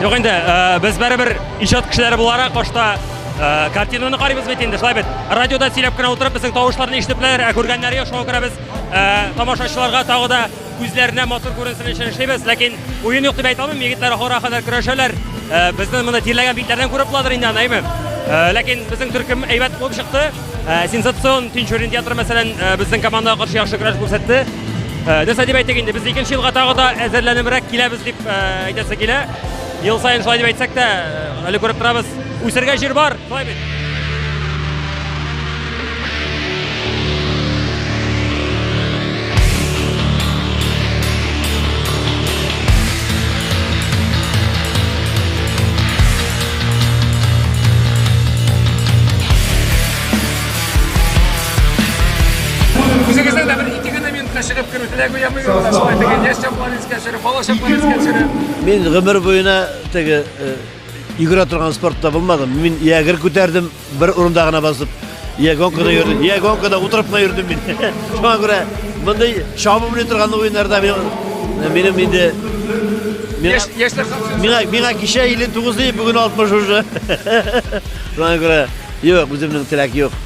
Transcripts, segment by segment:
Юк инде, без бәребер иҗат кешеләре буларак башта картинаны карыйбыз бит инде, шулай бит. Радиода сөйләп кенә утырып, безнең тавышларны ишетепләр, ә күргәннәре юк, шуңа күрә без тамашачыларга тагы да күзләренә матур күренсен өчен эшлибез. Ләкин уен юк дип әйтә алмыйм, егетләр ахырга кадәр көрәшәләр. Безнең моны тирләгән битләрдән күреп буладыр инде аны, әйме? Ләкин безнең төркем әйбәт булып чыкты. Сенсацион Тинчурин театры, мәсәлән, безнең командага каршы яхшы көрәш күрсәтте. Нәрсә дип әйтик инде, без икенче елга тагы да әзерләнебрәк киләбез дип әйтәсе килә. Ел саен шулай дип әйтсәк тә, әле күреп торабыз, үсергә җир бар, шулай бит. Үзегезнең дә бер ике генә минутка чыгып керү теләге уянмый менә шулай теге яшь чаклар искә төшереп, бала чаклар искә төшереп. Мин гомер буена теге э, йөгерә торган спортта булмадым. Мин я гер күтәрдем, бер урында гына басып, я гонкада йөрдем, я гонкада утырып кына йөрдем мин. Шуңа күрә мондый чабып уйный торган уеннарда мин минем инде Яшьләр миңа миңа кичә 59 ди, бүген 60 уже. Шуңа күрә юк, үземнең теләк юк.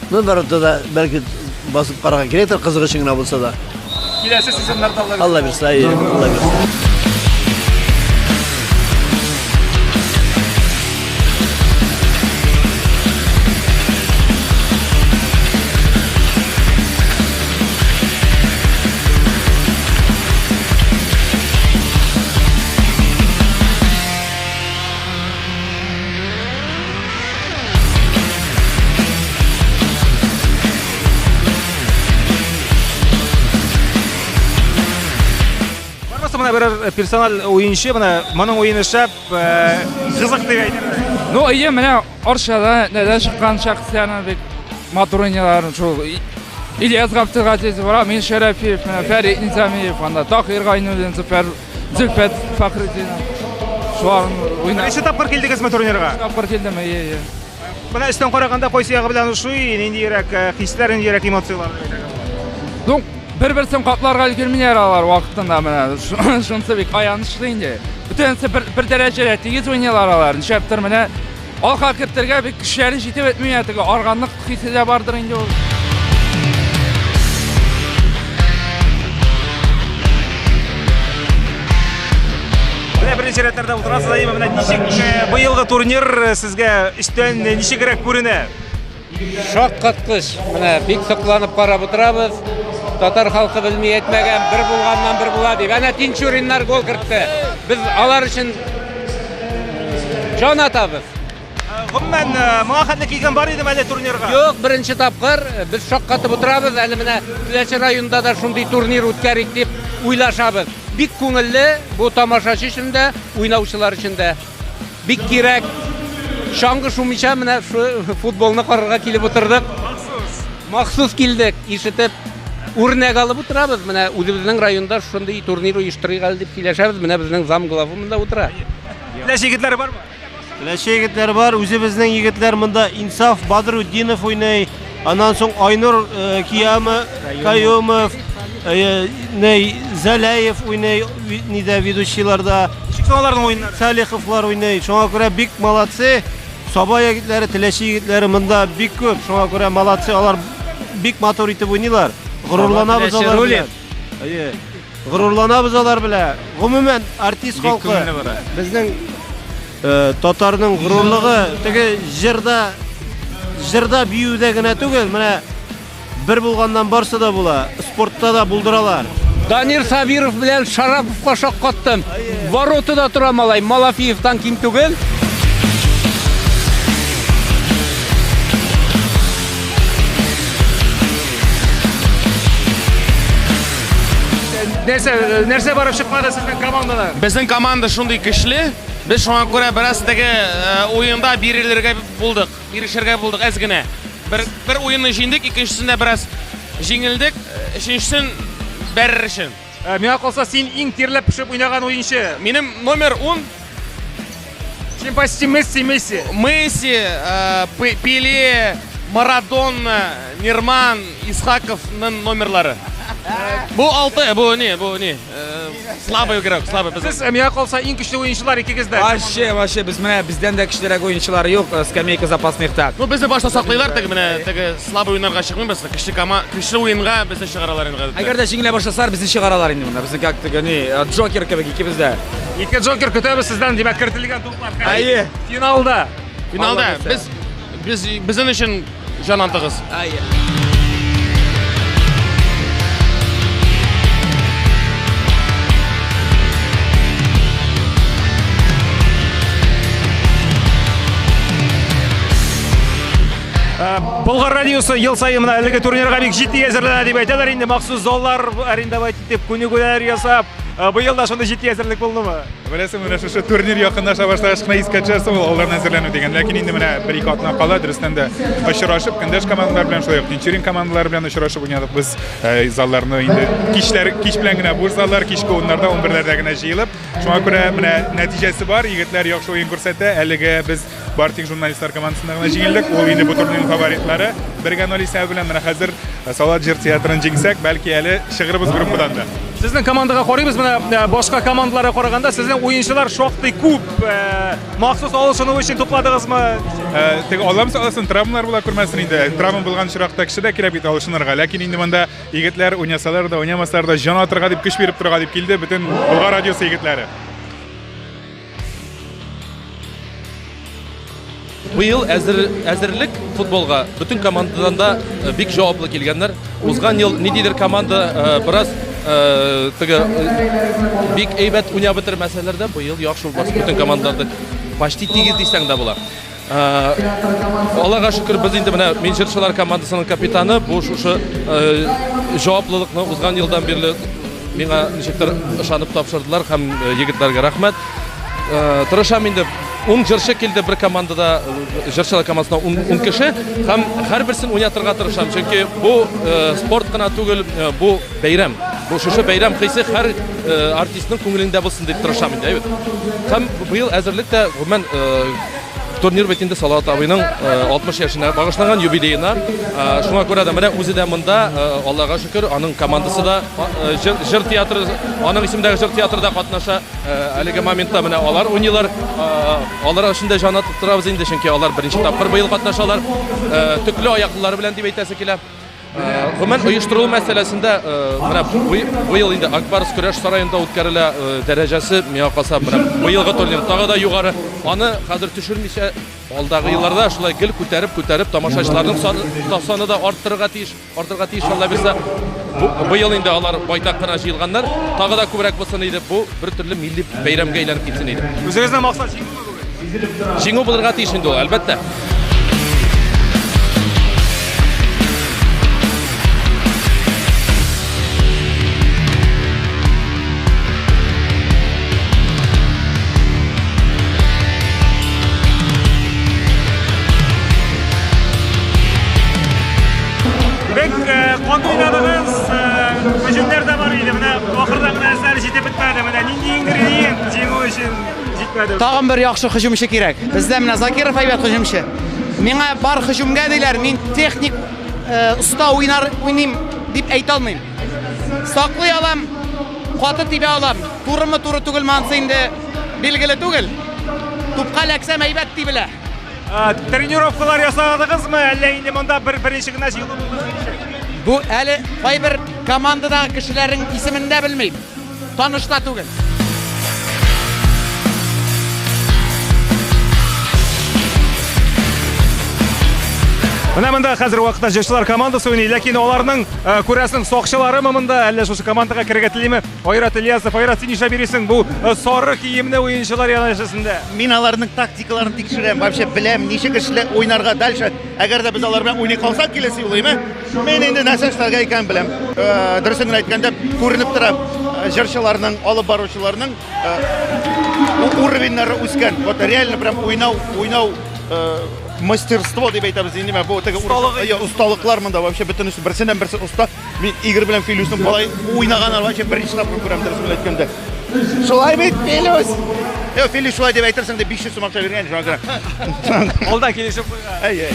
Ну, барыбер да бәлки басып карарга кирәктер, кызык өчен генә булса да. Киләсе сезоннарда Алла Алла бирсә, Алла бирсә. Бармысы менә берәр персональ уенчы, менә моның уены шәп, кызык дип әйтерлек. Ну, әйе, менә Арчада нәдә чыккан шәхесләрне бик матур уйныйлар. Шул Ильяс Габделгазизов, Рамил Шәрәфиев, менә Фәрит Низамиев, анда Таһир Гайнуллин, Зөфәр Зөлфәт Фәхретдинов. Шуларның уйна. Беренче тапкыр килдегезме турнирга? Тапкыр килдем, әйе, әйе. Менә өстән караганда кайсы ягы белән ошый, ниндиерәк хисләр, ниндиерәк эмоцияләр дип әйтергә була? Ну, бер-берсен капларга өлгермиләр алар вакытында менә. Шунысы бик аянычлы инде. Бөтенесе бер, бер дәрәҗәдә тигез уйныйлар алар. Нишләптер менә алга кертергә бик көчләре җитеп бетми, теге арганлык хисе дә бардыр инде ул. Менә беренче рәтләрдә утырасыз, әйеме? Менә ничек быелгы турнир сезгә өстән ничегрәк күренә? Шаккаткыч. Менә бик сокланып карап утырабыз. Татар халкы белми әйтмәгән, бер булганнан бер була дип. Әнә Тинчуриннар гол кертте. Без алар өчен җан атабыз. Гомумән, моңа хәтле килгән бар идеме әле турнирга? Юк, беренче тапкыр без шаккатып утырабыз. Әле менә Теләче районында да шундый турнир үткәрик дип уйлашабыз. Бик күңелле бу тамашачы өчен дә, уйнаучылар өчен дә. Бик кирәк. Чаңгы шумыйча менә шу футболны карарга килеп утырдык. Махсус. Махсус килдек, ишетеп, үрнәк алып утырабыз. Менә үзебезнең районда шундый турнир оештырыйк әле дип сөйләшәбез. Менә безнең зам главы монда утыра. Теләче егетләре бармы? Теләче егетләр бар, үзебезнең егетләр монда Инсаф Бадрутдинов уйный, аннан соң Айнур Киямы, Каюмов, Ней Зәләев уйный, нидә ведущийларда. Ничек соң аларның уеннары? Салиховлар уйный. Шуңа күрә бик молодцы. Саба егетләре, Теләче егетләре монда бик күп. Шуңа күрә молодцы, алар бик матур итеп уйныйлар. Горурланабыз алар белән. Әйе. Горурланабыз алар белән. Гомумән, артист халкы. Безнең татарның горурлыгы теге җырда җырда биюдә генә түгел, менә бер булганнан барсы да була, спортта да булдыралар. Данир Сабиров белән Шараповка шаккаттым. Воротада тора малай, Малафеевтан ким түгел. Нәрсә, нәрсә барып чыкмады сезнең командада? Безнең команда шундый көчле, без шуңа күрә бераз теге уенда бирелергә булдык, бирешергә булдык әз генә. Бер, бер уенны җиңдек, икенчесендә бераз җиңелдек, өченчесен бәрер өчен. Миңа калса, син иң тирләп пешеп уйнаган уенчы. Минем номер 10. Син почти Месси, Месси. Месси, Пеле, Марадона, Нирман, Исхаковның номерлары. Бу 6, бу не, бу не. Слабый игрок, слабый. Сез, миңа калса, иң көчле уенчылар икегез дә. Вообще, вообще, без менә бездән дә көчлерәк уенчылар юк, скамейка запасныхта. Ну, безне башта саклыйлар, теге менә теге слабый уеннарга чыкмыйбыз, көчле кома, көчле уенга безне чыгаралар инде гадәттә. Әгәр дә җиңелә башласалар, безне чыгаралар инде монда. Безне как теге ни, Джокер кебек икебез дә. Ике Джокер көтәбез сездән, димәк, кертелгән туплар. Әйе. Финалда. Финалда без без безнең өчен җан атыгыз. Әйе. Болгар радиосы ел саен менә әлеге турнирга бик җитди әзерләнә дип әйтәләр инде, махсус заллар арендовать итеп, күнегүләр ясап. Быел да шундый җитди әзерлек булдымы? Беләсең, менә шушы турнир якынлаша башлагач кына искә төшәсе ул алдан әзерләнү дигән. Ләкин инде менә бер-ике атна кала, дөрестән дә очрашып, көндәш командалар белән, шулай ук Тинчурин командалары белән очрашып уйнадык без. Залларны инде кичләр, кич белән генә буш заллар, кичке уннарда, унберләрдә генә җыелып. Шуңа күрә менә нәтиҗәсе бар, егетләр яхшы уен күрсәтә. Әлегә без бары тик журналистлар командасында гына җиңелдек. Ул инде бу турнирның фаворитлары. 1-0 исәбе белән менә хәзер Салават җыр театрын җиңсәк, бәлки әле чыгырбыз группадан да. Сезнең командага карыйбыз, менә башка командаларга караганда сезнең уенчылар шактый күп. Махсус алышыну өчен тупладыгызмы? Теге Аллам сакласын, травмалар була күрмәсен инде. Травма булган очракта кеше дә кирәк бит алышынырга. Ләкин инде монда егетләр уйнасалар да, уйнамасалар да җан атырга дип, көч биреп торырга дип килде бөтен Болгар радиосы егетләре. Быел әзер, әзерлек футболга бөтен командадан да бик җаваплы килгәннәр. Узган ел ниндидер команда бераз теге бик әйбәт уйнап бетермәсәләр дә, быел яхшы булмас. Бөтен командалар да почти тигез дисәң дә була. Аллага шөкер, без инде менә мин җырчылар командасының капитаны, бу шушы җаваплылыкны узган елдан бирле миңа ничектер ышанып тапшырдылар һәм егетләргә рәхмәт. Тырышам инде, 10 җырчы килде бер командада, җырчылар командасына 10 кеше һәм һәрберсен уйнатырга тырышам, чөнки бу спорт кына түгел, бу бәйрәм. Бу шушы бәйрәм хисе һәр артистның күңелендә булсын дип тырышам инде, әйбәт. Һәм быел әзерлек тә, гомумән, турнир бит инде Салават абыйның 60 яшенә багышланган юбилеена. Шуңа күрә дә менә үзе дә монда, Аллага шөкер, аның командасы да җыр театры, аның исемендәге җыр театры да катнаша. Әлеге моментта менә алар уйныйлар. Алар өчен дә җан атып торабыз инде, чөнки алар беренче тапкыр быел катнашалар. Төкле аяклылары белән дип әйтәсе килә. Гомумән оештырылу мәсьәләсендә менә быел инде Акбарс көрәш сараенда үткәрелә, дәрәҗәсе миңа калса менә быелгы турнир тагы да югары. Аны хәзер төшермичә алдагы елларда шулай гел күтәреп, күтәреп тамашачыларның саны да арттырырга тиеш, артырга тиеш Алла бирсә. Быел инде алар байтак кына җыелганнар, тагы да күбрәк булсын иде, бу бер төрле милли бәйрәмгә әйләнеп китсен иде. Үзегезнең максат җиңүме бүген? Җиңү булырга тиеш инде ул, әлбәттә. Бик каты уйнадыгыз, һөҗүмнәр дә бар иде. Менә ахырда гына әзләре җитеп бетмәде. Менә нинди ингредиент җиңү өчен җитмәде? Тагын бер яхшы һөҗүмче кирәк. Бездә менә Закиров әйбәт һөҗүмче. Миңа бар һөҗүмгә диләр, мин техник оста уйнар уйныйм дип әйтә алмыйм. Саклый алам, каты тибә алам. Турымы туры түгел ансы инде билгеле түгел. Тупка эләксәм әйбәт тибелә. Тренировкалар ясадыгызмы, әллә инде монда бер беренче генә җыелу булды? Бу әле кайбер командадагы кешеләрнең исемен дә белмим. Таныш та түгел. Менә монда хәзер вакытта җырчылар командасы уйный, ләкин аларның күрәсең сакчыларымы монда, әллә шушы командага керергә телиме? Айрат Ильясов, Айрат, син нишләп йөрисең бу сары киемле уенчылар янәшәсендә? Мин аларның тактикаларын тикшерәм, вообще беләм, ничек эшлә уйнарга дальше. Әгәр дә без алар белән уйный калсак киләсе юлы, әйме? Мин инде нәрсә эшләргә икәнен беләм. Дөресен генә әйткәндә, күренеп тора, җырчыларның, алып баручыларның уровеньнары үскән. Вот реально прям уйнау, уйнау мастерство дип әйтәбез инде, бу теге осталыклар монда вообще бөтенесе берсеннән берсе оста. Мин Игорь белән Филюсның болай уйнаганын вообще беренче тапкыр күрәм, дөресен генә әйткәндә. Шулай бит, Филюс? Юк, Филюс шулай дип әйтерсең дип 500 сум акча биргән, шуңа күрә. Алдан килешеп куйган. Әй, әй.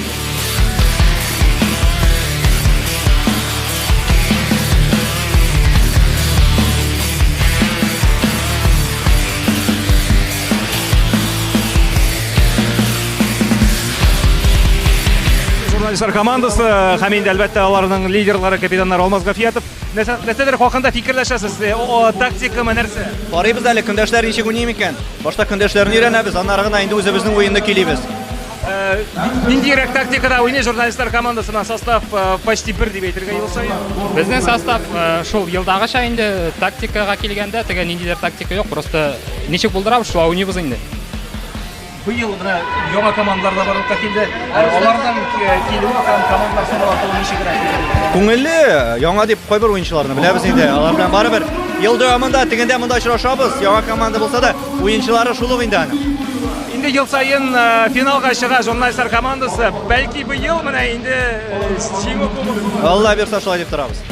Журналистлар командасы һәм инде әлбәттә аларның лидерлары, капитаннары Алмаз Гафиятов. Нәрсә, нәрсәдер хакында фикерләшәсез? Э, о, тактикамы, нәрсә? Карыйбыз әле, көндәшләр ничек уйный микән? Башта көндәшләрне өйрәнәбез, аннары гына инде үзебезнең уенны көйлибез. Э, ниндирәк тактикада уйный журналистлар командасына состав э, почти бер дип әйтергә ел саен? Безнең состав э, шул елдагыча инде тактикага килгәндә, теге ниндидер тактика юк, просто ничек булдырабыз, шулай уйныйбыз инде. Быел менә яңа командалар да барлыкка килде. Аларның килүе һәм командалар саны артуы ничегрәк? Күңелле, яңа дип кайбер уенчыларны беләбез инде. Алар белән барыбер ел дәвамында тегендә монда очрашабыз. Яңа команда булса да, уенчылары шул ук инде аның. Инде ел саен финалга чыга журналистлар командасы. Бәлки быел менә инде җиңү кубогы. Алла бирса шулай дип торабыз.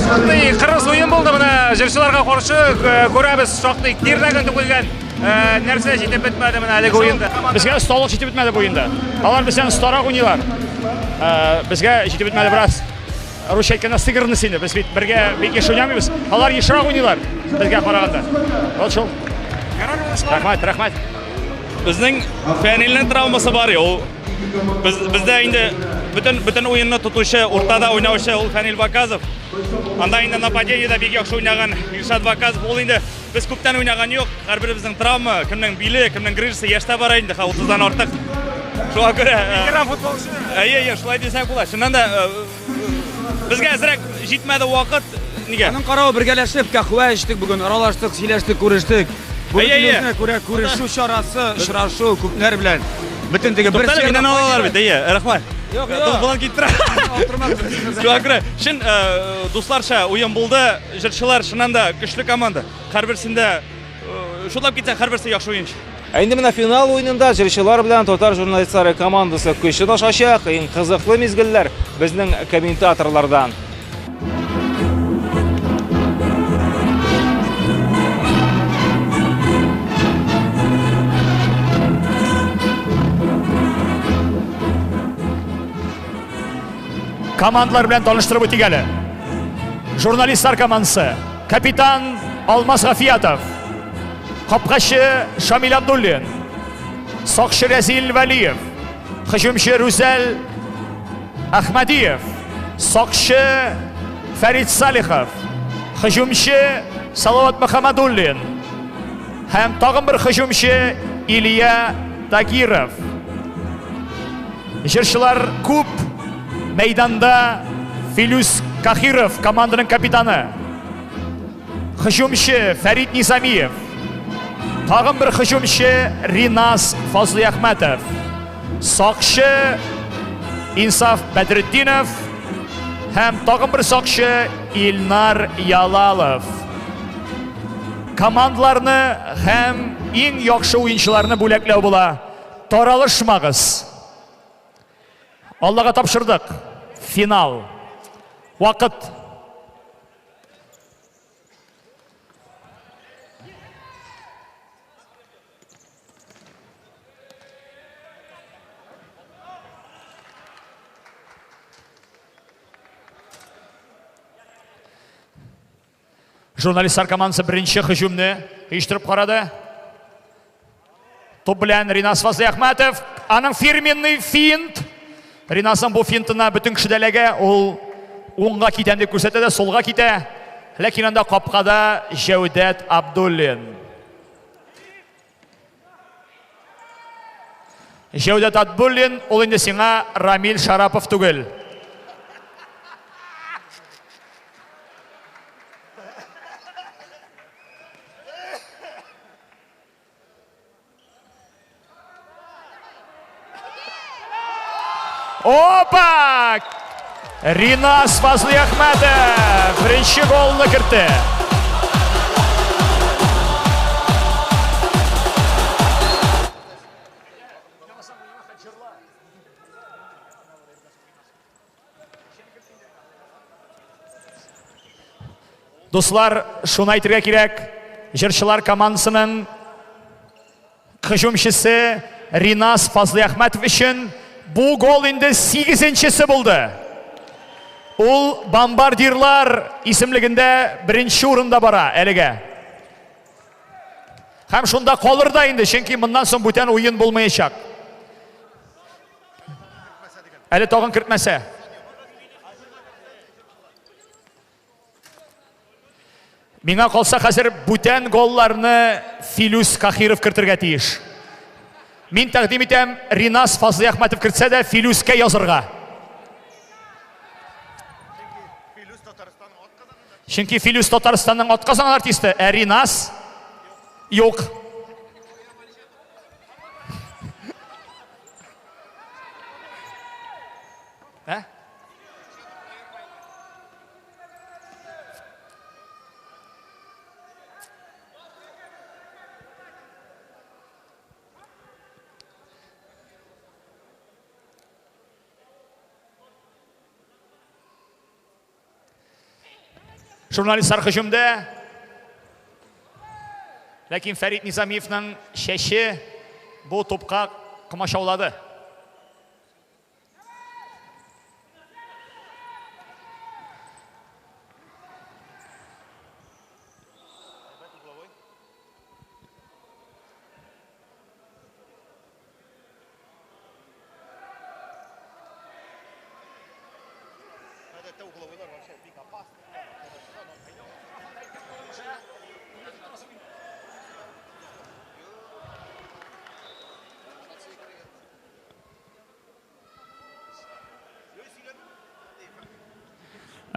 Шактый кырыс уен булды менә җырчыларга каршы э, күрәбез шактый тирләгән түгелгән э, нәрсә җитеп бетмәде менә әлеге уенда. Безгә осталык җитеп бетмәде бу уенда. Алар бездән остарак уйныйлар. Э, безгә җитеп бетмәде бераз. Русча әйткәндә сыгырны сине. Без бит бергә бик еш уйнамыйбыз. Алар ешрак уйныйлар безгә караганда. Вот шул. Рәхмәт, рәхмәт. Безнең Фәнилнең травмасы бар, ул без бездә инде бөтен бөтен уенны тотучы, уртада уйнаучы ул Фәнил Баказов. Анда инде нападениедә бик яхшы уйнаган Илшат Баказов. Ул инде без күптән уйнаган юк. Һәрберебезнең травма, кемнең биле, кемнең грыжасы яшьтә бара инде, 30-дан артык. Шуңа күрә э, ветеран футболчы. Әйе, әйе, шулай дисәк була. Чыннан да э, безгә әзрәк җитмәде вакыт. Нигә? Аның каравы бергәләшеп каһвә эчтек бүген, аралаштык, сөйләштек, күрештек. Бу Әйе, әйе. үзенә күрә күрешү чарасы, очрашу күпләр белән. Бөтен теге бер Туктале, миннән алалар бит, әйе, рәхмәт. Юк, юк. Болан киттерә. Шуңа күрә, чын э, дусларча уен булды. Җырчылар чыннан да көчле команда. Һәрберсендә э, шутлап китсәң, һәрберсе яхшы уенчы. Ә инде менә финал уенында җырчылар белән татар журналистлары командасы көч сынашачак. Иң кызыклы мизгелләр безнең комментаторлардан. Командалар белән таныштырып үтик әле. Журналистлар командасы. Капитан Алмаз Гафиятов. Капкачы Шамил Абдуллин. Сакчы Рәзил Вәлиев. Һөҗүмче Рүзәл Әхмәдиев. Сакчы Фәрид Салихов. Һөҗүмче Салават Мөхәммәдуллин. Һәм тагын бер һөҗүмче Илья Тагиров. Җырчылар күп. Мәйданда Филүс Кахиров, команданың капитаны. Һөҗүмче Фәрид Низамиев. Тагын бер һөҗүмче Ринас Фазлыәхмәтов. Сакчы Инсаф Бәдретдинов һәм тагын бер сакчы Илнар Ялалов. Командаларны һәм иң яхшы уенчыларны бүләкләү була. Таралышмагыз. Аллага тапшырдык. Финал. Вакыт. Журналистлар командасы беренче һөҗүмне оештырып карады. Топ белән Ринас Фазлыәхмәтов, аның фирменный финт. Ринасның бу финтына бөтен кеше дә эләгә, ул уңга китәм дип күрсәтә дә, сулга китә. Ләкин анда капкада Җәүдәт Абдуллин. Җәүдәт Абдуллин, ул инде сиңа Рамил Шарапов түгел. Опа! Ринас Фазлыәхмәтов беренче голны кертте. Дуслар, шуны әйтергә кирәк, җырчылар командасының һөҗүмчесе Ринас Фазлыәхмәтов өчен бу гол инде сигезенчесе булды. Ул бомбардирлар исемлегендә беренче урында бара әлегә. Һәм шунда калыр да инде, чөнки моннан соң бүтән уен булмаячак. Әле тагын кертмәсә. Миңа калса хәзер бүтән голларны Филүс Кахиров кертергә тиеш. Мин тәкъдим итәм, Ринас Фазлыәхмәтов кертсә дә Филүскә язырга. Чөнки Филүс Татарстанның атказанган артисты, ә Ринас юк. Ә? Журналистлар һөҗүмдә. Ләкин Фәрит Низамиевның чәче бу тупка комачаулады.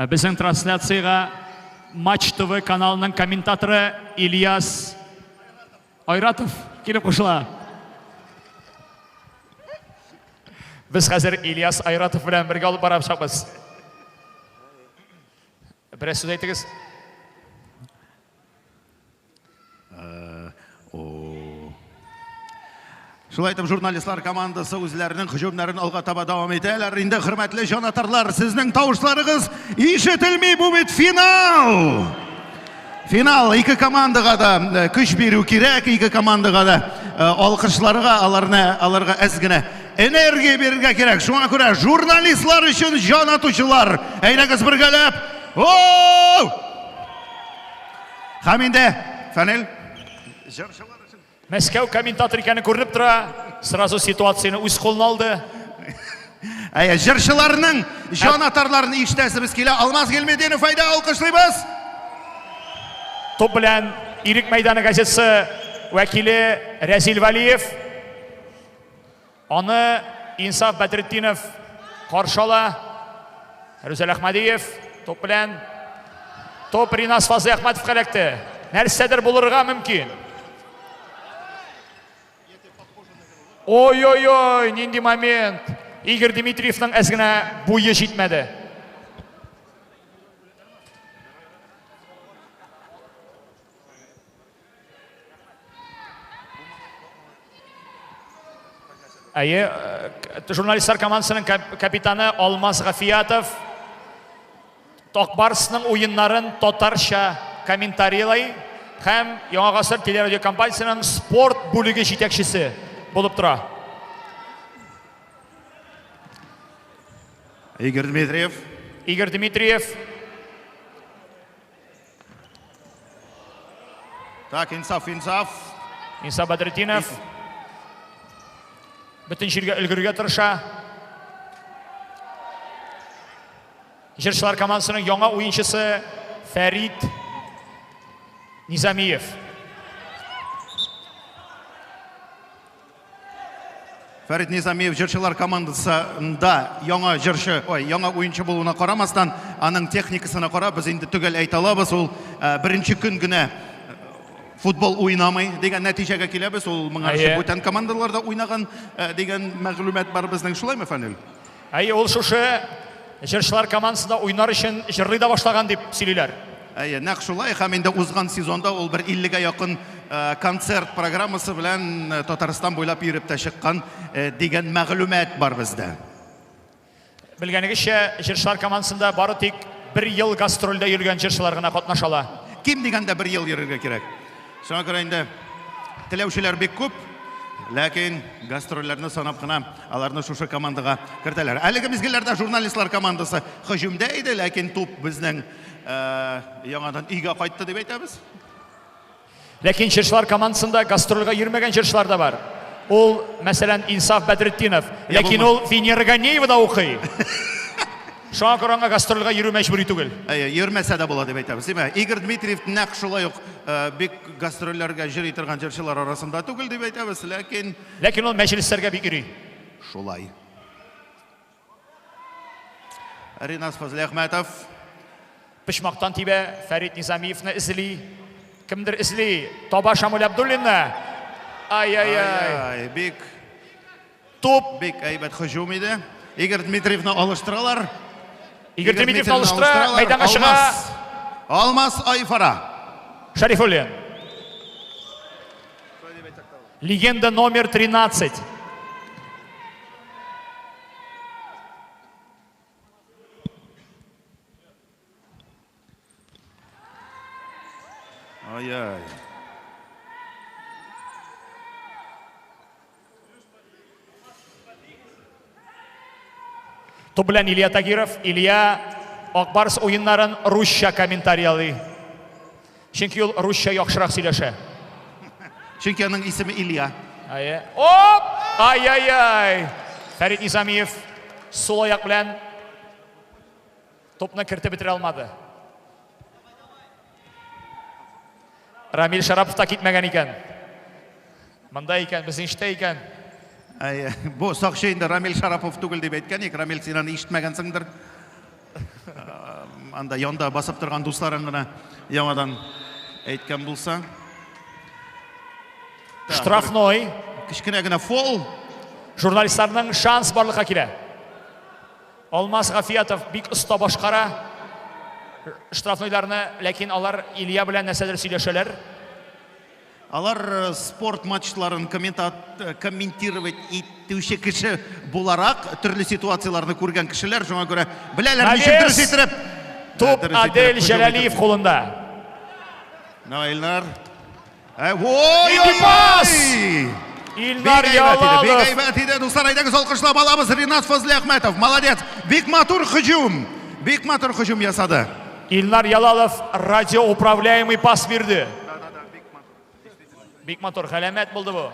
Безнең трансляциягә Матч ТВ каналының комментаторы Ильяс Айратов килеп кушыла. Без хәзер Ильяс Айратов белән бергә алып барачакбыз. Бераз сүз әйтегез. Шулай итеп, журналистлар командасы үзләренең һөҗүмнәрен алга таба дәвам итәләр. Инде, хөрмәтле җанатарлар, сезнең тавышларыгыз ишетелми, бу бит финал! Финал, ике командага да э, көч бирү кирәк, ике командага да э, алкышларга, аларны аларга әз генә энергия бирергә кирәк. Шуңа күрә журналистлар өчен җан атучылар, әйдәгез бергәләп! О! Һәм инде, Фәнил, җырчылар өчен. Мәскәү комментатор икәне күренеп тора, сразу ситуацияне үз кулына алды. Әйе, җырчыларның җан атарларын ишетәсебез килә. Алмаз Гилметдинов, әйдә, алкышлыйбыз. Топ белән Ирек мәйданы газетасы вәкиле Рәзил Вәлиев. Аны Инсаф Бәдретдинов каршы ала. Рүзәл Әхмәдиев топ белән. Топ Ринас Фазлыәхмәтовка эләкте. Нәрсәдер булырга мөмкин. Ой-ой-ой, нинди момент. Игорь Дмитриевның әз генә буе җитмәде. Әйе, э, журналистлар командасының капитаны Алмаз Гафиятов Токбарсның уеннарын татарча комментарийлай һәм Яңа гасыр телерадиокомпаниясенең спорт бүлеге җитәкчесе булып тора. Игорь Дмитриев. Игорь Дмитриев. Так, Инсаф, Инсаф. Инсаф Бәдретдинов. Бөтен җиргә өлгерергә тырыша. Җырчылар командасының яңа уенчысы Фәрит Низамиев. Фәрит Низамиев җырчылар командасында яңа җырчы, ой, яңа уенчы булуына карамастан, аның техникасына карап без инде төгәл әйтә алабыз, ул э, беренче көн генә э, футбол уйнамый дигән нәтиҗәгә киләбез. Ул моңарчы бүтән командаларда уйнаган э, дигән мәгълүмат бар безнең. Шулаймы, Фәнил? Әйе, ул шушы җырчылар командасында уйнар өчен җырлый да башлаган дип сөйлиләр. Әйе, нәкъ шулай. Һәм инде узган сезонда ул бер 50-гә якын э, концерт программасы белән э, Татарстан буйлап йөреп тә чыккан э, дигән мәгълүмат бар бездә. Белгәнегезчә, җырчылар командасында бары тик бер ел гастрольдә йөргән җырчылар гына катнаша ала. Ким дигәндә бер ел йөрергә кирәк. Шуңа күрә инде теләүчеләр бик күп. Ләкин гастрольләрне санап кына аларны шушы командага кертәләр. Әлеге мизгелләрдә журналистлар командасы һөҗүмдә иде, ләкин туп безнең яңадан өйгә кайтты дип әйтәбез. Ләкин җырчылар командасында гастрольгә йөрмәгән җырчылар да бар. Ул, мәсәлән, Инсаф Бәдретдинов. Ләкин ул Венера Ганеевада укый. Шуңа күрә аңа гастрольгә йөрү мәҗбүри түгел. Әйе, йөрмәсә дә була дип әйтәбез. Димәк, Игорь Дмитриев нәкъ шулай ук бик гастрольләргә йөри торган җырчылар арасында түгел дип әйтәбез, ләкин Ләкин ул мәҗлесләргә бик йөри. Шулай. Ринас Фазлиәхмәтов. Почмактан тибә, Фәрит Низамиевны эзли. Кемдер эзли. Таба Шамил Абдуллинны. Ай-яй-яй. Ай-яй, бик Туп. Бик әйбәт һөҗүм иде. Игорь Дмитриевны алыштыралар. Игорь Дмитриевны алыштыра, мәйданга чыга. Алмаз Айфара. Шәрифуллин. Легенда номер 13. Ай-яй. Туп белән Илья Тагиров. Илья Ак Барс уеннарын русча комментариялый. Чөнки ул русча яхшырак сөйләшә. Чөнки аның исеме Илья. Әйе. Оп! Ай-яй-яй! Фәрит Низамиев сул аяк белән тупны кертеп бетерә алмады. Рамил Шарапов та китмәгән икән. Монда икән, безнең эштә икән. Әйе, бу сакчы инде Рамил Шарапов түгел дип әйткән идек. Рамил, син аны ишетмәгәнсеңдер. Анда янда басып торган дусларың гына яңадан әйткән булса. Штрафной. Кечкенә генә фол. Журналистларның шанс барлыкка килә. Алмаз Гафиятов бик оста башкара штрафнойларны, ләкин алар Илья белән нәрсәдер сөйләшәләр. Алар спорт матчларын комментировать итүче кеше буларак төрле ситуацияләрне күргән кешеләр, шуңа күрә беләләр ничек дөрес иттереп. Туп Адель Җәләлиев кулында. На, Илнар. Ой, пас! Илнар Ялалов. Бик әйбәт иде, дуслар, әйдәгез алкышлап алабыз. Ринат Фазлиәхмәтов, молодец. Бик матур һөҗүм. Бик матур һөҗүм ясады. Илнар Ялалов радиоуправляемый пас бирде. Бик матур, галәмәт булды бу.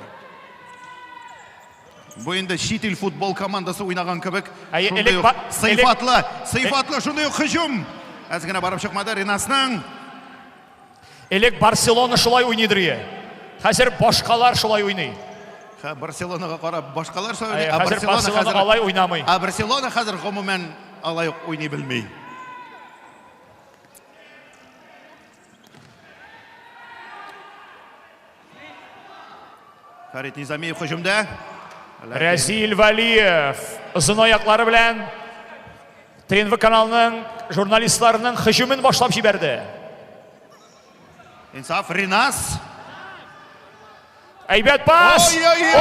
Бу инде чит ил футбол командасы уйнаган кебек. Шундый ук сыйфатлы, сыйфатлы шундый ук һөҗүм. Әз генә барып чыкмады Ринасның. Элек Барселона шулай уйныйдыр ие. Хәзер башкалар шулай уйный. Ха, Барселонага карап башкалар шулай уйный. Ә хәзер Барселона алай уйнамый. Ә Барселона хәзер гомумән алай ук уйный белми. Фәрит Низамиев һөҗүмдә. Рәзил Вәлиев озын аяклары белән ТНВ каналының журналистларының һөҗүмен башлап җибәрде. Инсаф Ринас. Әйбәт пас! Ой-ой-ой!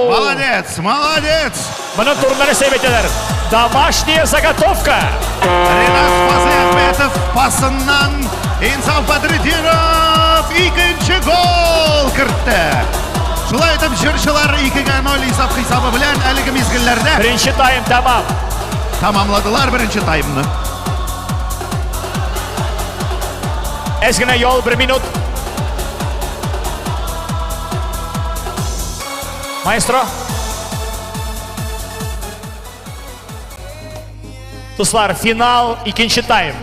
Молодец, молодец! Моның турында нәрсә дип әйтәләр? Домашняя заготовка! Ринас Фазлиәхмәтов пасыннан Инсаф Бәдретдинов икенче гол кертте. Шулай итеп җырчылар 2-га 0 исәп хисабы белән әлеге мизгелләрдә Беренче тайм тәмам. Тәмамладылар беренче таймны. Әз генә ял, бер минут. Маэстро. Дуслар, финал, икенче тайм.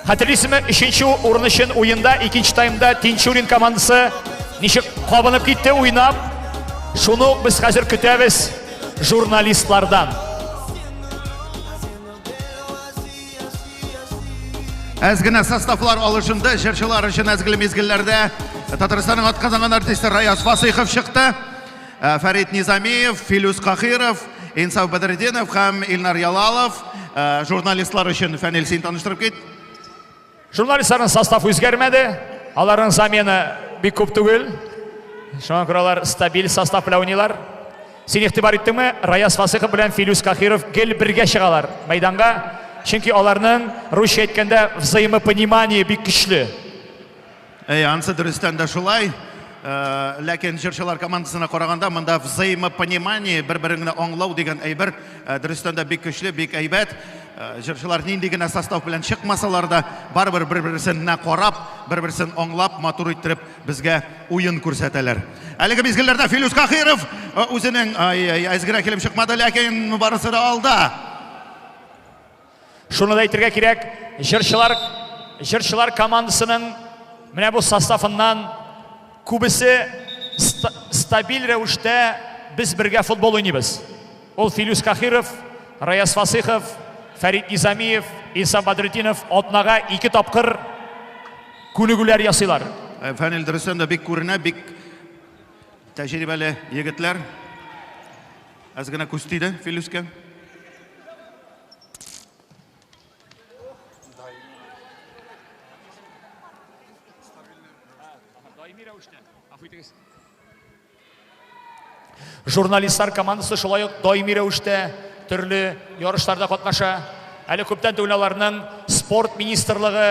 Хәтерлисезме, өченче урын өчен уенда, икенче таймда Тинчурин командасы ничек кабынып китте уйнап. Шуны ук без хәзер көтәбез журналистлардан. Әз генә составлар алышынды. Җырчылар өчен әзгеле мизгелләрдә Татарстанның атказанган артисты Раяз Фасыйхов чыкты. Э, Фәрит Низамиев, Филүс Кахиров, Инсаф Бәдретдинов һәм Илнар Ялалов э, журналистлар өчен Фәнил син таныштырып кит. Журналистларның составы үзгәрмәде. Аларның замена бик күп түгел. Шуңа күрә алар стабиль состав белән уйныйлар. Син игътибар иттеңме, Раяз Фасыйхов белән Филүс Кахиров гел бергә чыгалар мәйданга. Чөнки аларның, русча әйткәндә, взаимопонимание бик көчле. Әй, ансы дөрестән дә шулай. Ләкин җырчылар командасына караганда монда взаимопонимание, бер-береңне аңлау дигән әйбер дөрестән дә бик көчле, бик әйбәт. Җырчылар нинди генә состав белән чыкмасалар да, барыбер бер-берсенә карап, бер-берсен аңлап, матур иттереп безгә уен күрсәтәләр. Әлеге мизгелләрдә Филүс Кахиров үзенең әз генә килеп чыкмады, ләкин барысы да алда. Шуны да әйтергә кирәк, җырчылар җырчылар командасының менә бу составыннан күбесе стабиль рәвештә без бергә футбол уйныйбыз. Ул Филүс Кахиров, Раяз Фасыйхов, Фәрит Низамиев, Инсан Бәдретдинов атнага ике тапкыр күнегүләр ясыйлар. Фәнил, дөрестән дә бик күренә, бик тәҗрибәле егетләр. Әз генә күз тиде Филүскә. Журналистлар командасы шулай ук даими рәвештә төрле ярышларда катнаша. Әле күптән түгел аларның спорт министрлыгы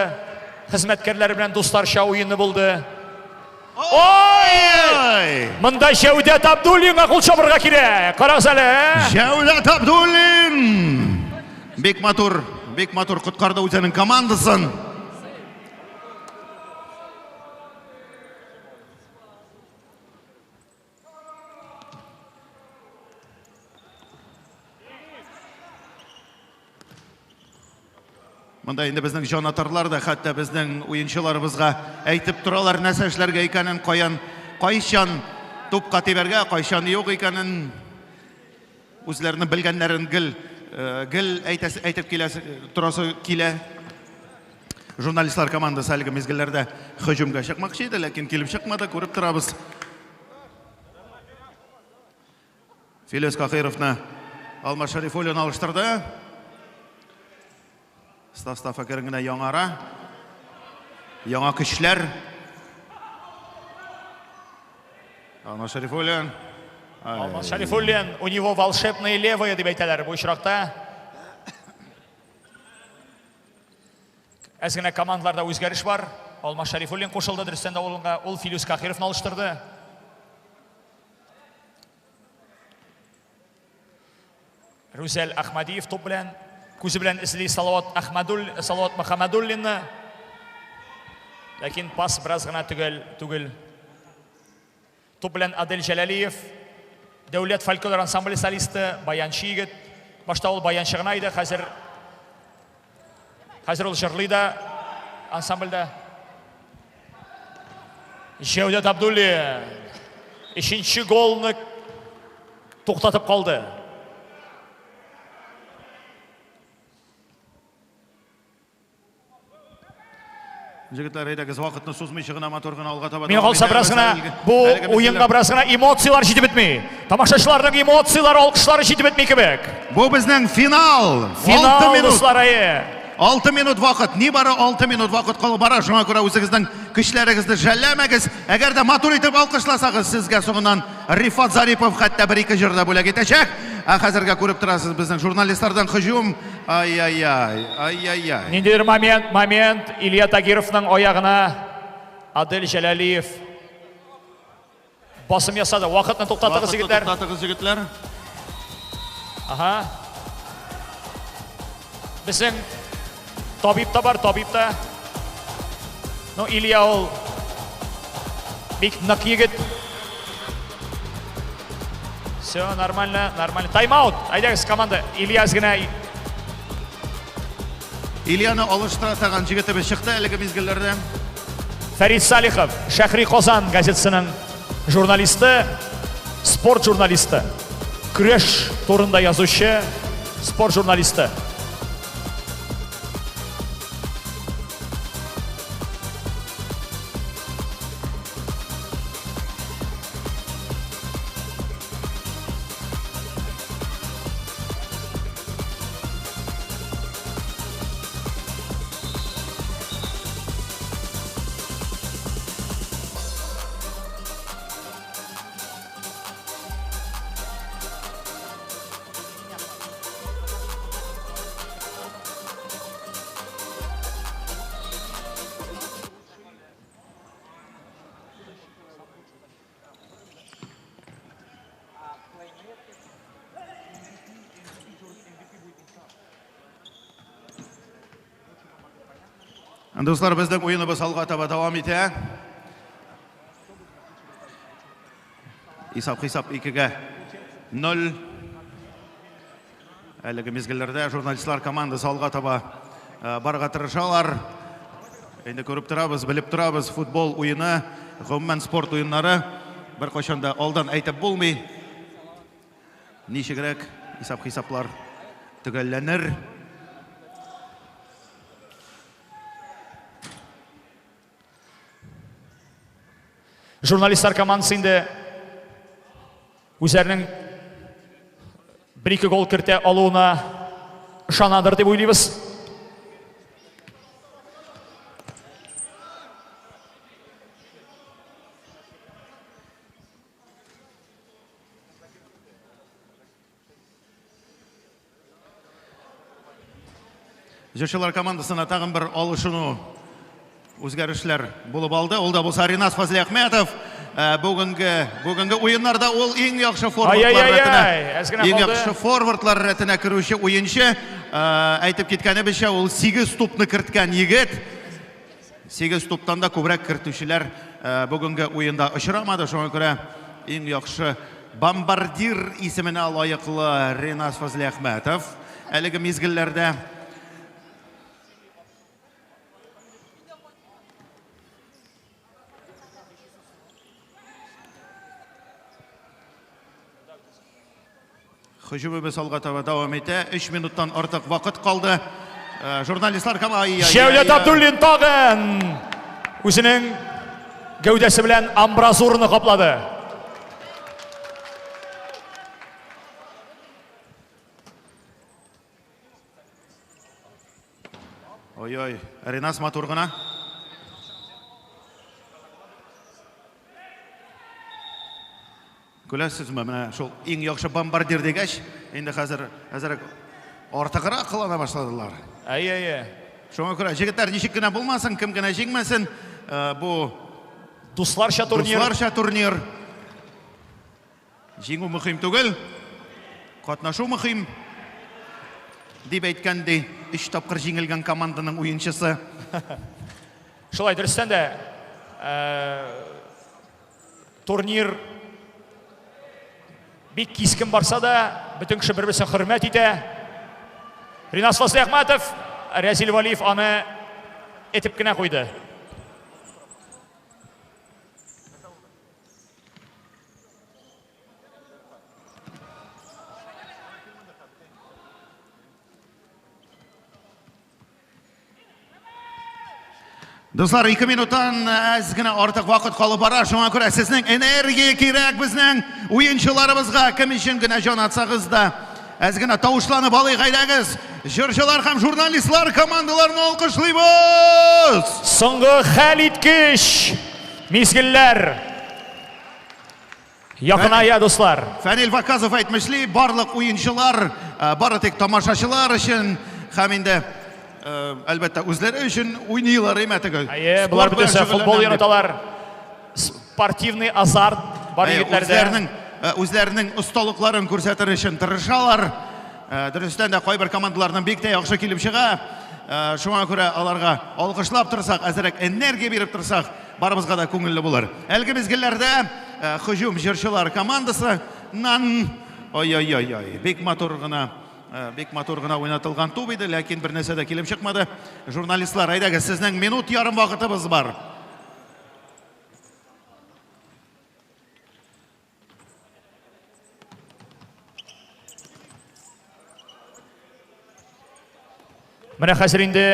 хезмәткәрләре белән дусларча уены булды. Ой! Монда Җәүдәт Абдуллинга кул чабырга кирәк. Карагыз әле. Җәүдәт Абдуллин! Бик матур, бик матур коткарды үзенең командасын. Монда инде безнең җанатарлар да хәтта безнең уенчыларыбызга әйтеп торалар нәрсә эшләргә икәнен, каян, кайчан тупка тибәргә, кайчан юк икәнен. Үзләренең белгәннәрен гел э, гел әйтәсе, әйтеп киләсе, торасы килә. Журналистлар командасы әлеге мизгелләрдә һөҗүмгә чыкмакчы иде, ләкин килеп чыкмады, күреп торабыз. Филүс Кахировны Алмаз Шәрифуллин алыштырды. Состав әкрен генә яңара. Яңа көчләр. Алмаз Шәрифуллин. Алмаз Шәрифуллин, у него волшебные левые дип әйтәләр бу очракта. Әз генә командаларда үзгәреш бар. Алмаз Шәрифуллин кушылды, дөрестән дә урынга ул Филүс Кахировны алыштырды. Рүзәл Әхмәдиев туп белән күзе белән эзли Салават Әхмәдул, Салават Мөхәммәдуллинны. Ләкин пас бераз гына төгәл түгел. Туп белән Адель Җәләлиев, Дәүләт фольклор ансамбле солисты, баянчы егет. Башта ул баянчы гына иде, хәзер хәзер ул җырлый да ансамбльдә. Җәүдәт Абдуллин өченче голны туктатып калды. Җегетләр, әйдәгез, вакытны сузмыйча гына матур гына алга таба. Миңа калса бераз гына бу уенга бераз гына эмоцияләр җитеп бетми. Тамашачыларның эмоцияләре, алкышлары җитеп бетми кебек. Бу безнең финал. Финал, дуслар, әйе. 6 минут вакыт, нибары 6 минут вакыт калып бара, шуңа күрә үзегезнең көчләрегезне жәлләмәгез. Әгәр дә матур итеп алкышласагыз, сезгә соңыннан Рифат Зарипов хәтта бер-ике җыр да бүләк итәчәк. Ә хәзергә күреп торасыз безнең журналистлардан һөҗүм. Ай-яй-яй, ай-яй-яй. Ниндидер момент, момент Илья Тагировның аягына Адель Җәләлиев басым ясады. Вакытны туктатыгыз, егетләр. Вакытны туктатыгыз, егетләр. Ага. Безнең табиб та бар, табиб та. Ну, Илья ул бик нык егет. Все, нормально, нормально. Тайм-аут. Әйдәгез, команда. Илья әз генә Ильяны алыштыра торган җегетебез чыкты әлеге мизгелләрдә. Фәрит Салихов, Шәһри Казан газетасының журналисты, спорт журналисты, көрәш турында язучы спорт журналисты. Дуслар, безнең уеныбыз алга таба дәвам итә. Исап-хисап 2-0. Әлеге мизгелләрдә журналистлар командасы алга таба барырга тырышалар. Инде күреп торабыз, белеп торабыз, футбол уены, гомумән спорт уеннары беркайчан да алдан әйтеп булмый. Ничегрәк исап-хисаплар төгәлләнер. Журналистлар командасы инде үзләренең бер-ике гол кертә алуына ышанадыр дип уйлыйбыз. Җырчылар командасына тагын бер алышыну үзгәрешләр булып алды. Ул да булса Ринас Фазлиәхмәтов. Бүгенге уеннарда ул иң яхшы форвардлар рәтенә, иң яхшы форвардлар рәтенә керүче уенчы. Әйтеп киткәнебезчә, ул 8 тупны керткән егет. 8 туптан да күбрәк кертүчеләр бүгенге уенда очрамады. Шуңа күрә иң яхшы бомбардир исеменә лаеклы Ринас Фазлиәхмәтов әлеге мизгелләрдә. Һөҗүмебез алга таба дәвам итә. 3 минуттан артык вакыт калды. Журналистлар командасы. Җәүдәт Абдуллин тагын үзенең гәүдәсе белән амбразураны каплады. Ой-ой, Ринас матур гына. Күрәсезме, менә шул иң яхшы бомбардир дигәч, инде хәзер әзрәк артыграк кылана башладылар. Әйе, әйе. Шуңа күрә җегетләр ничек кенә булмасын, кем генә җиңмәсен, бу дусларча турнир. Дусларча турнир. Җиңү мөһим түгел, катнашу мөһим, дип әйткән ди, 3 тапкыр җиңелгән команданың уенчысы. Шулай, дөрестән дә, турнир бик кискен барса да, бөтен кеше бер-берсен хөрмәт итә. Ринас Фазлиәхмәтов, Рәзил Валиев аны этеп кенә куйды. Дуслар, 2 минуттан әз генә артык вакыт калып бара. Шуңа күрә сезнең энергия кирәк безнең уенчыларыбызга. Кем өчен генә җан атсагыз да, әз генә тавышланып алыйк, әйдәгез. Җырчылар һәм журналистлар командаларын алкышлыйбыз. Соңгы хәлиткеч мизгелләр якыная, дуслар. Фәнил Ваказов әйтмешли, барлык уенчылар, бары тик тамашачылар өчен һәм инде әлбәттә үзләре өчен уйныйлар, әйме теге. Әйе, болар бөтенесе футбол яраталар. Спортивный азарт бар егетләрдә. Үзләренең осталыкларын күрсәтер өчен тырышалар. Дөрестән дә кайбер командаларның бик тә яхшы килеп чыга. Шуңа күрә аларга алкышлап торсак, әзрәк энергия биреп торсак, барыбызга да күңелле булыр. Әлеге мизгелләрдә һөҗүм җырчылар командасыннан ой-ой-ой-ой, бик матур гына, бик матур гына уйнатылган туп иде, ләкин бер нәрсә дә килеп чыкмады. Журналистлар, әйдәгез, сезнең минут ярым вакытыбыз бар. Менә хәзер инде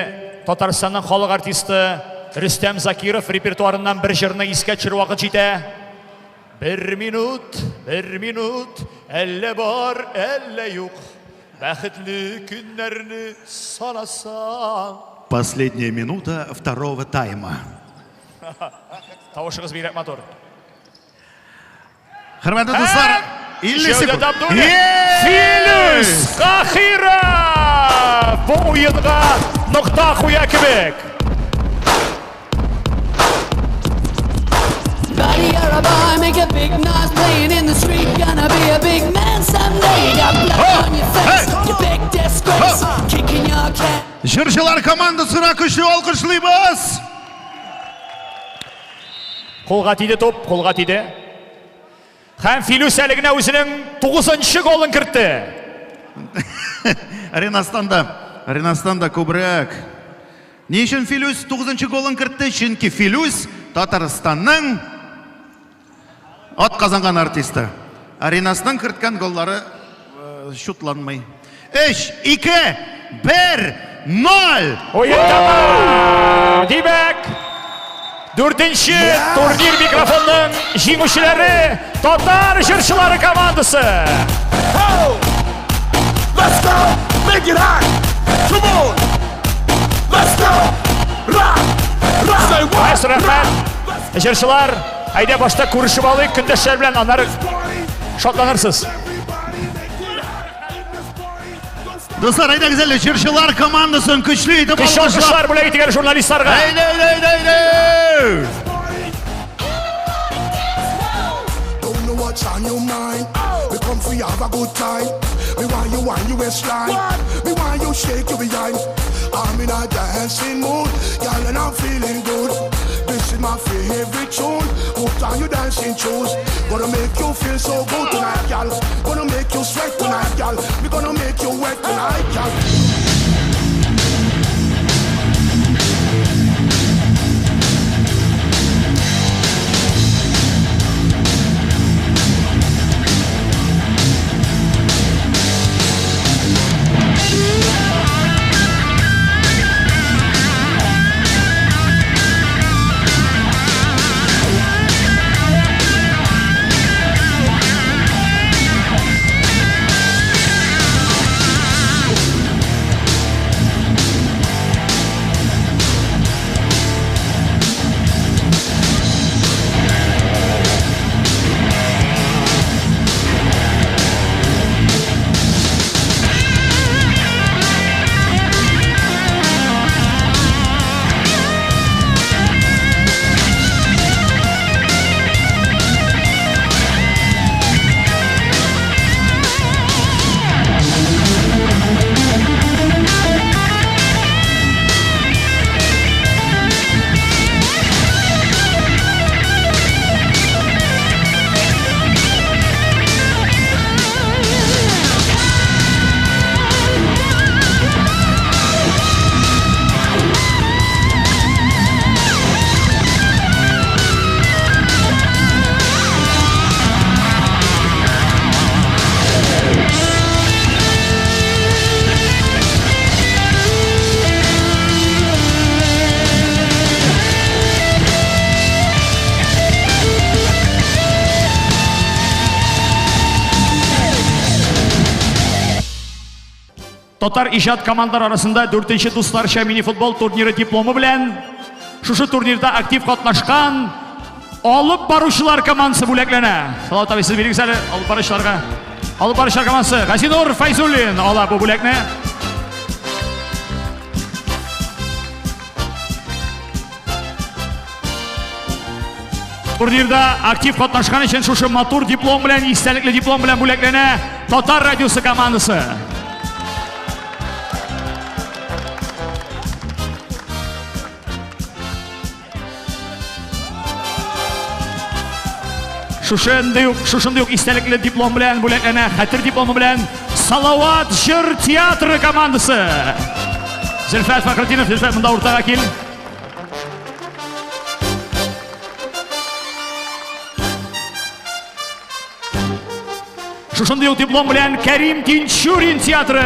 Татарстанның халык артисты Рөстәм Закиров репертуарыннан бер җырны искә төшерү вакыт җитә. Бер минут, бер минут, әллә бар, әллә юк. Бәхетле көннәрне санасаң. Последняя минута второго тайма. Тавышыгыз бигрәк матур. Хөрмәтле дуслар, 50 секунд. Филүс Кахиров бу уенга нокта куя кебек. You're a boy, make a big noise playing in the street. Gonna be a big man someday. You got blood on your face, you big disgrace, kicking your can. Җырчылар командасына көчле алкышлыйбыз. Кулга тиде топ, кулга тиде. Һәм Филүс әле генә үзенең 9 голын кертте. Ренастан да, Ренастан да күбрәк. Ни өчен Филүс 9 голын кертте? Чөнки Филүс Татарстанның атказанган артисты. Ә Ренасның керткән голлары чутланмый. 3, 2, 1, 0. Уен тәмам! Димәк, дүртенче турнир микрофонның җиңүчеләре татар җырчылары командасы. Let's go! Make it hot! Come on! Let's go! Rock! Rock! Say what? Маэстро, рәхмәт. Җырчылар, әйдә башта күрешеп алыйк көндәшләр белән, аннары шатланырсыз. Дуслар, әйдәгез әле җырчылар командасын көчле итеп Көчле алкышлар бүләк итик әле журналистларга. Әйдә, әйдә, әйдә, әйдә! Don't know what's on your mind. We come for you have a good time. We want you wind your waistline. We want you shake your behind. I'm in a dancing mood, girl, and I'm feeling good. This is my favorite tune. Put on your dancing shoes. Gonna make you feel so good tonight, girl. Gonna make you sweat tonight, girl. We gonna make you wet tonight, girl. Татар иҗат командалары арасында 4нче дусларча мини-футбол турниры дипломы белән шушы турнирда актив катнашкан алып баручылар командасы бүләкләнә. Салават абый, сез бирегез әле алып баручыларга. Алып баручылар командасы Газинур Файзуллин ала бу бүләкне. Турнирда актив катнашкан өчен шушы матур диплом белән, истәлекле диплом белән бүләкләнә Татар радиосы командасы. Шушындый ук, шушындый ук истәлекле диплом белән бүләкләнә, хәтер дипломы белән Салават җыр театры командасы. Зөлфәт Фәхретдинов, Зөлфәт, монда уртага кил. Шушындый ук диплом белән Кәрим Тинчурин театры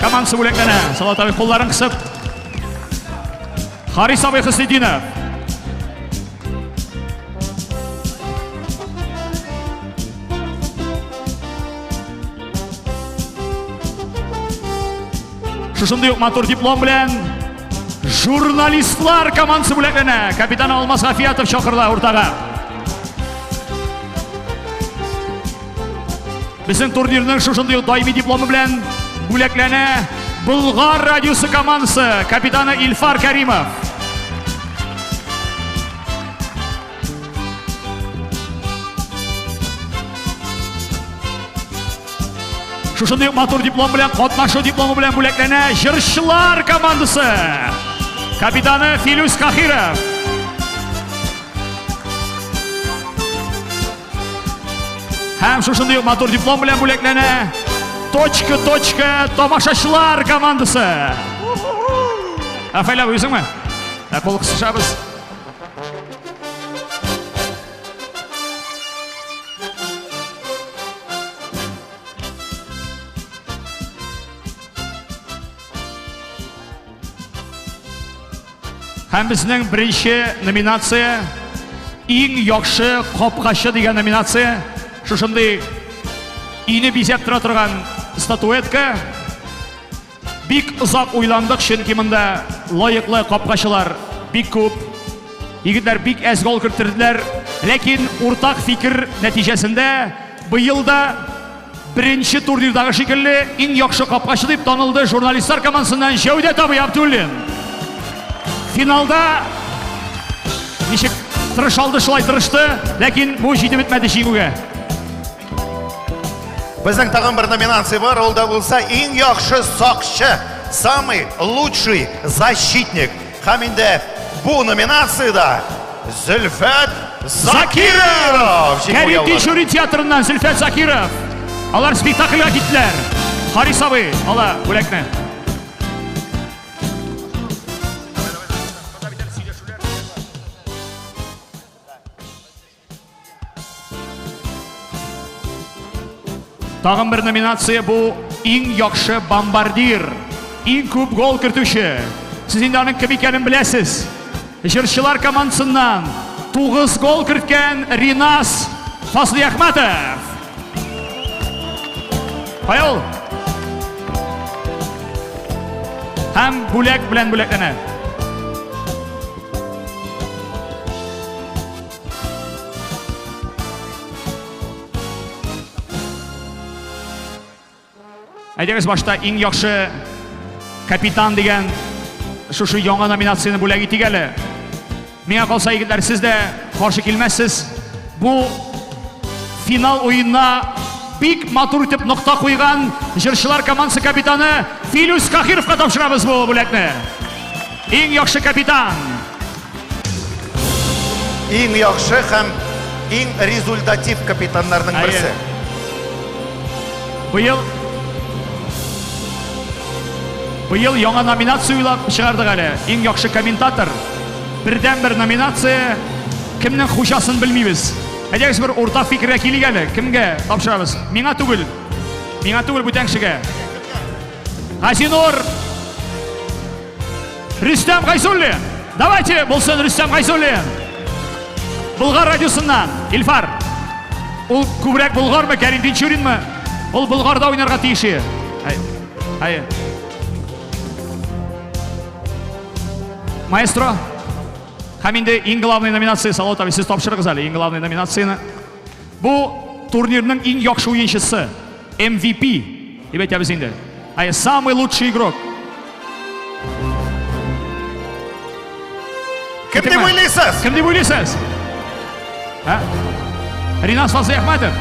командасы бүләкләнә. Салават абый кулларын кысып. Харис абый Хөснетдинов. Шушындый ук матур диплом белән журналистлар командасы бүләкләнә. Капитан Алмаз Гафиятов чакырыла уртага. Безнең турнирның шушындый ук даими дипломы белән бүләкләнә Болгар радиосы командасы, капитаны Илфар Кәримов. Шушындый ук матур диплом белән катнашу дипломы белән бүләкләнә җырчылар командасы. Капитаны Филүс Кахиров. Һәм шушындый ук матур диплом белән бүләкләнә Точка, точка тамашачылар командасы. Рафаэль абый, үзеңме? Ә кул кысышабыз. Һәм безнең беренче номинация иң яхшы капкачы дигән номинация. Шушындый өйне бизәп тора торган статуэтка. Бик озак уйландык, чөнки монда лаеклы капкачылар бик күп. Егетләр бик әз гол керттерделәр. Ләкин уртак фикер нәтиҗәсендә быел да Беренче турнирдагы шикелле иң яхшы капкачы дип танылды журналистлар командасыннан Җәүдәт абый Абдуллин. Финалда ничек тырыша алды, шулай тырышты, ләкин бу җитеп бетмәде җиңүгә. Безнең тагын бер номинация бар, ул да булса иң яхшы сакчы, самый лучший защитник. Һәм инде бу номинациядә Зөлфәт Закиров җиңү Кәрим яулады. Тинчурин театрыннан Зөлфәт Закиров. Алар спектакльгә киттеләр. Харис абый ала бүләкне. Тагын бер номинация бу иң яхшы бомбардир, иң күп гол кертүче. Сез инде аның кем икәнен беләсез. Җырчылар командасыннан 9 гол керткән Ринас Фазлиәхмәтов. Кая ул? Һәм бүләк белән бүләкләнә. Әйдәгез башта иң яхшы капитан дигән шушы яңа номинацияне бүләк итик әле. Миңа калса, егетләр, сез дә каршы килмәссез. Бу финал уенына бик матур итеп нокта куйган җырчылар командасы капитаны Филүс Кахировка тапшырабыз бу бүләкне. Иң яхшы капитан. Иң яхшы һәм иң результатив капитаннарның берсе. Быел Быел яңа номинация уйлап чыгардык әле. Иң яхшы комментатор. Бердән бер номинация. Кемнең хуҗасын белмибез. Әйдәгез бер уртак фикергә килик әле. Кемгә тапшырабыз? Миңа түгел. Миңа түгел, бүтән кешегә. Газинур Рөстәм Гайзуллин. Давайте булсын Рөстәм Гайзуллин. Болгар радиосыннан Илфар. Ул күбрәк Болгармы, Кәрим Тинчуринмы? Ул Болгарда уйнарга тиеш. Әй. Әй. Маэстро. Һәм инде иң главный номинация Салават абый, сез тапшырыгыз әле иң главный номинацияне. Бу турнирның иң яхшы уенчысы MVP дип әйтәбез инде. Ә самый лучший игрок. Кем дип уйлыйсыз? Кем дип уйлыйсыз? Ә? Ринас Фазлыәхмәтов.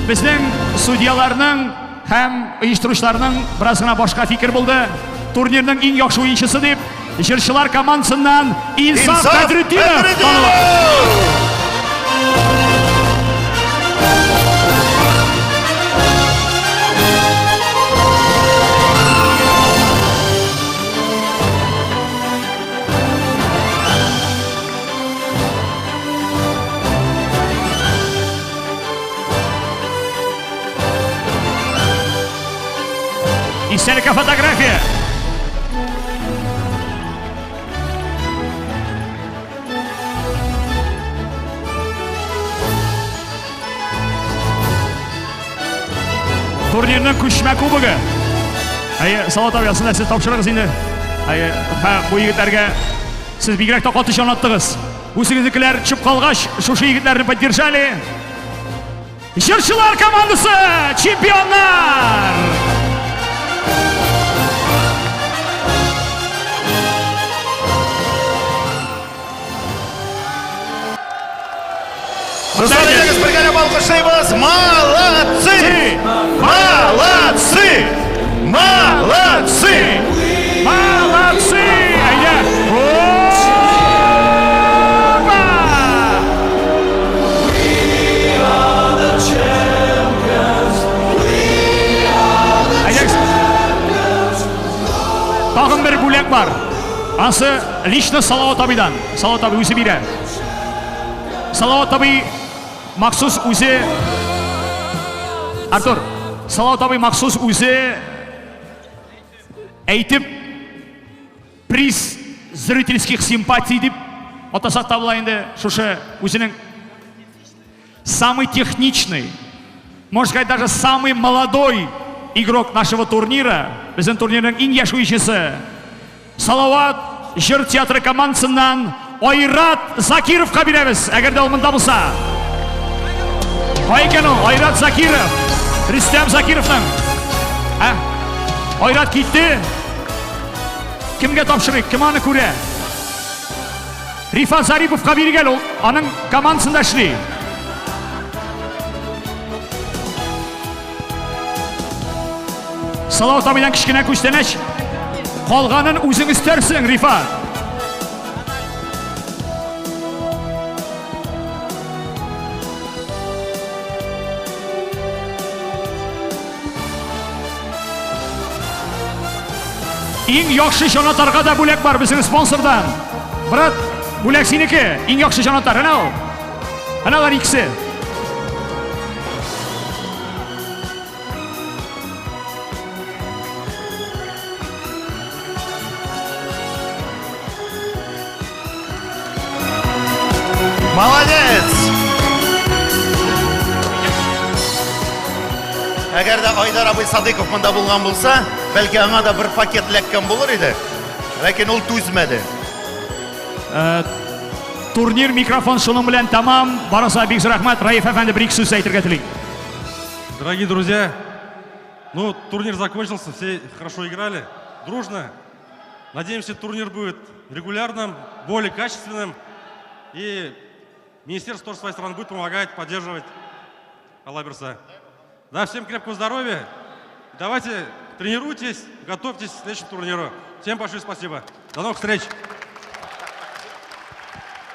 Безнең судьяларның һәм оештыручыларның бераз гына башка фикер булды. Турнирның иң яхшы уенчысы дип җырчылар командасыннан Инсаф Бәдретдинов таныла. Истәлеккә фотография. Турнирның күчмә кубогы. Әйе, Салават абый, астында сез тапшырыгыз инде. Әйе, һә, бу егетләргә сез бигрәк тә каты җанаттыгыз. Үзегезнекеләр төшеп калгач, шушы егетләрне поддержали. Җырчылар командасы чемпионнар! Дуслар, әйдәгез бергәләп итеп алкышлыйбыз. Молодцы! Молодцы! Молодцы! Молодцы! Әйдә! Опа! Әйдәгез. Тагын бер бүләк бар. Ансы лично Салават абыйдан. Салават абый үзе бирә. Салават абый махсус үзе Артур, Салават абый махсус үзе әйтеп приз зрительских симпатий дип атасак та була инде шушы үзенең самый техничный, можно сказать, даже самый молодой игрок нашего турнира, безнең турнирның иң яшь уенчысы Салават җыр театры командасыннан Айрат Закировка бирәбез, әгәр дә ул монда булса. Кай икән ул? Айрат Закиров. Рөстәм Закировның. Ә? Айрат китте. Кемгә тапшырыйк? Кем аны күрә? Рифат Зариповка бирик әле, ул аның командасында эшли. Салават абыйдан кечкенә күчтәнәч. Калганын үзең өстәрсең, Рифат. Иң яхшы җанатарга да бүләк бар безнең спонсордан. Брат, бүләк синеке. Иң яхшы җанатар, әнә ул. Әнә алар икесе. Молодец! Әгәр дә Айдар абый Садыков монда булган булса, бәлки аңа да бер пакет эләккән булыр иде. Ләкин ул түзмәде. Э, турнир микрофон шуның белән тәмам. Барысына бик зур рәхмәт. Раиф әфәнде бер ике сүз әйтергә тели. Дорогие друзья, ну, турнир закончился, все хорошо играли, дружно. Надеемся, турнир будет регулярным, более качественным. И министерство тоже с своей стороны будет помогать, поддерживать Алла бирса. Да, всем крепкого здоровья. Давайте тренируйтесь, готовьтесь к следующему турниру. Всем большое спасибо. До новых встреч.